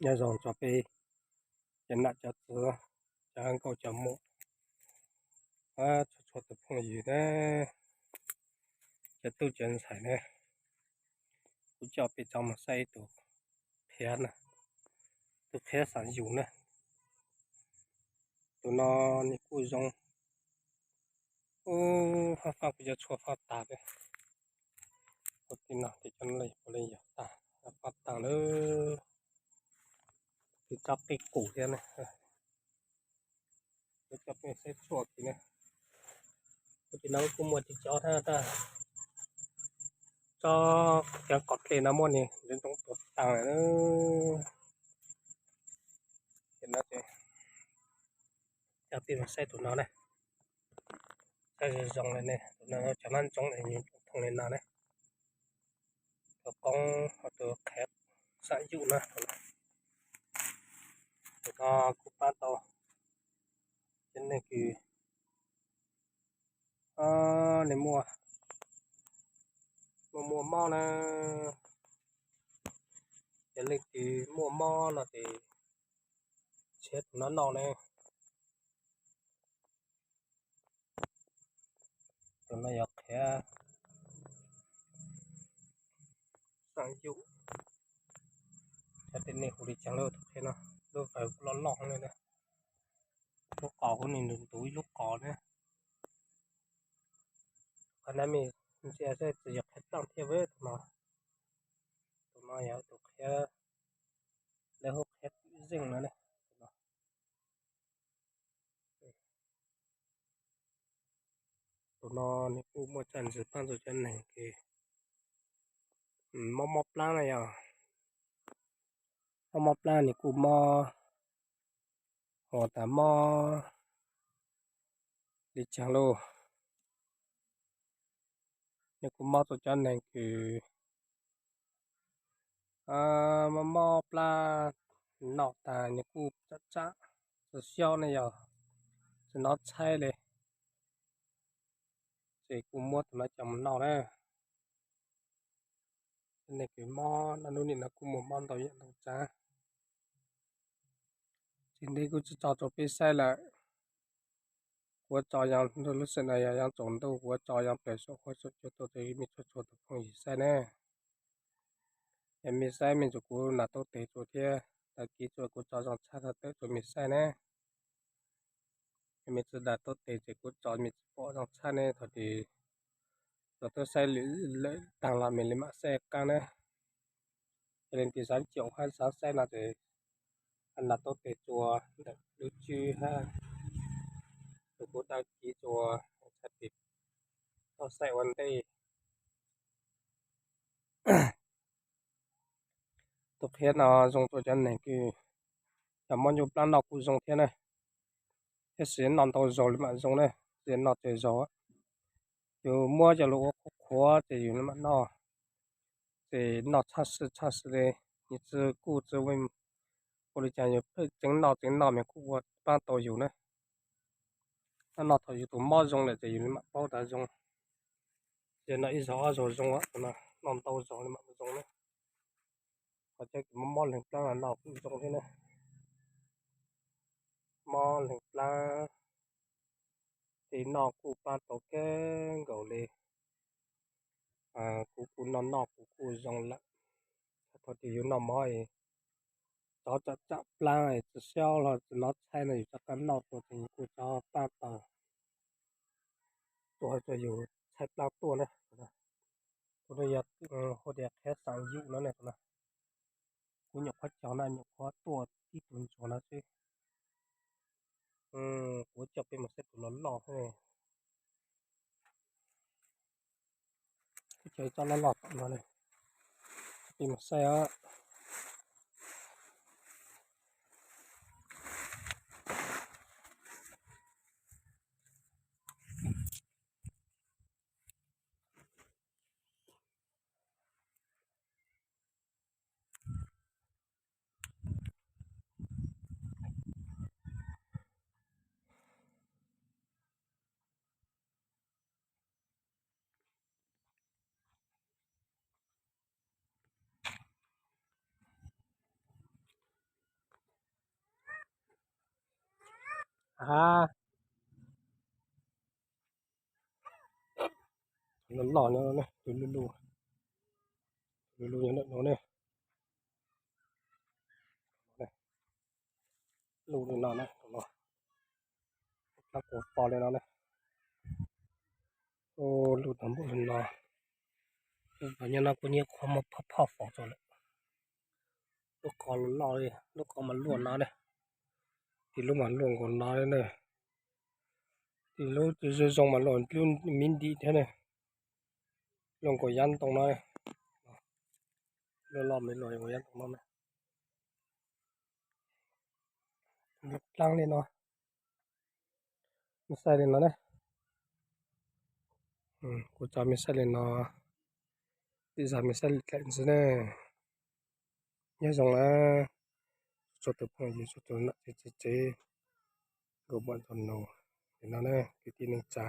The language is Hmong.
Nyob zoo tso peb cov nam cov txwv, cov nkauj cov muam, txhua txhua tus phooj ywg na, cov tub cov ntxhais na, kuv coj peb tso mus saib ib tug qhiav na, tus qhiav xav yus na. Tus no nws kuj zoo, ub, fab fab kuv cov tshuaj fab tag li. Tus no tes cov no puav leej yog tag, fab tag lawm. Tus tsob qij qus thiab na. Kuv coj peb saib tshuaj kiag na. Tus no kuj muaj cov cov thiab, tsob cov qos dlej no muaj nws ntxoov ntxoo tuaj tag lawm. Ces no ces coj peb mus saib tus no na. Saib zoo zoo li ne, tus no cov nab ntsoov li nyuv thooj li no ne. Tus qoob, tus qhiav xav yus na. Tus no kuj pab tau cov neeg kws nws muaj, muaj muaj mob na. Yog leej twg muaj mob no ces tshiab tus no noj ne. Tus no yog qhiav xav yus. Xyov tej nej hu li caag lub tus qhiav no, lub vawg kuj loj loj li na. Lub qos kuj nws ntug ntug ib lub qos na. Qhov no me ntsia saib tsis yog qhiav plaaj thiab tus no. Tus no yog tus qhiav, lawv hu qhiav twm zeej no ne. Tus no nws kuj muaj tsaj ntsis paab rua cov neeg kws mob mob plaab na yog. Mob mob plaab nws kuj mob, hu tas mob li caag lauj. Nws kuj mob rua cov neeg kws mob mob plaab, noj tas nws kuj tsam tsam tsis xyaub ne yog, tsis nov tshaib li, ces kuj muab tus no coj mus noj na. Cov neeg kws mob noj lub nim no kuj muaj mob ntau yam ntau tsav. Tsis ntev kuv tsis tso rua peb saib lawm. Kuv tso yog lub sij hawm no yog yog tsaus ntuj, kuv tso yog plaws saum huab saum cua tuaj rua mej txhua txhua tus phooj ywg saib ne. Yog mej saib mej tsuas kuv nam tuaj tes tsuas thiab dag kiv tsuas kuv tso zoo tshaj tawm rua mej saib ne. Yog mej tsi dag tuaj tes ces kuv tso mej tsis pom zoo tshaj ne. Thaum twg tau tuaj saib lwm lwm taag los mej li mam saib qaab na. Yog leej twg xav caum hab xav saib no ces nam tuaj tes tsuas ntawm lub tswb hab tsuas kuv dag kiv tsuas txhais tes tuaj saib ua ntej. Tus qhiav no zoo rua cov neeg kws yog mob ncuj plaab noj kuj zoo thiab na. Tab sis noj ntau zaug li mam zoo na, tsis noj tsawg zaug. Yus muab coj lug ua qhuav qhuav ces yus mam noj, ces noj tshaj siv tshaj siv li, nws tsis kuj tsis ua li cas, yus pheej tseev noj tseev noj mas kuj ua paab tau yus na. Noj thaum yus tus mob zoo lawm ces yus li mam paub tas zoo. Ces noj ib zaug ob zaug zoo, noj ntau zaug li mam zoo na. Qhov cov kws mob mob leeg plaab los noj kuj zoo thiab na. Mob leeg plaab ces noj kuj paab tau kawg nkaus li. Kuv kuj noj noj kuv kuj zoo lawm. Thaum twg yus noj mob, tsov tsam tsam plaab tsis xyaub los tsis nov tshaib no yus rov qab noj rua ces yus kuj tsov paab tau, tuaj rua yus tshaib plaab tuaj na. Tus no yog hu tias qhiav xaam yum no ne. Kuv nyuam qhuav cog no nyuam qhuav tuaj tib tug ntsuag no xwb. Kuv coj peb mus saib tus loj loj xwb. Kuv cog ib tsob loj loj tom no ne, peb mus saib os. Ha, loj loj no ne, tus lu lu, tus lu lu nyob ntawm no ne. Lu li no na, tus no, tab kuv pom li no ne. Lu tau npaum li no. Nyob no kuj nyiaj qhuav muaj phoj phoj fov tso lawm. Lub qhov loj li, lub qhov mas luaj no ne. Tim lub mas luaj nkaus no ne. Tim lub zoo zoo mas luaj lub miv ntim thiab ne. Luaj nkaus yab ntoo no. Luaj loj me luaj nkaus yab ntoo no ne. Dlaab li no, me xaij li no ne. Kuv tso me xaij li no, tij zag me xaij li dlaim ntxiv ne. Nyob zoo na, txhua tus phooj ywg txhua tus nam txiv txiv tsev, nkauj muam ntxhais nus, li no ne kwv tij neej tsa.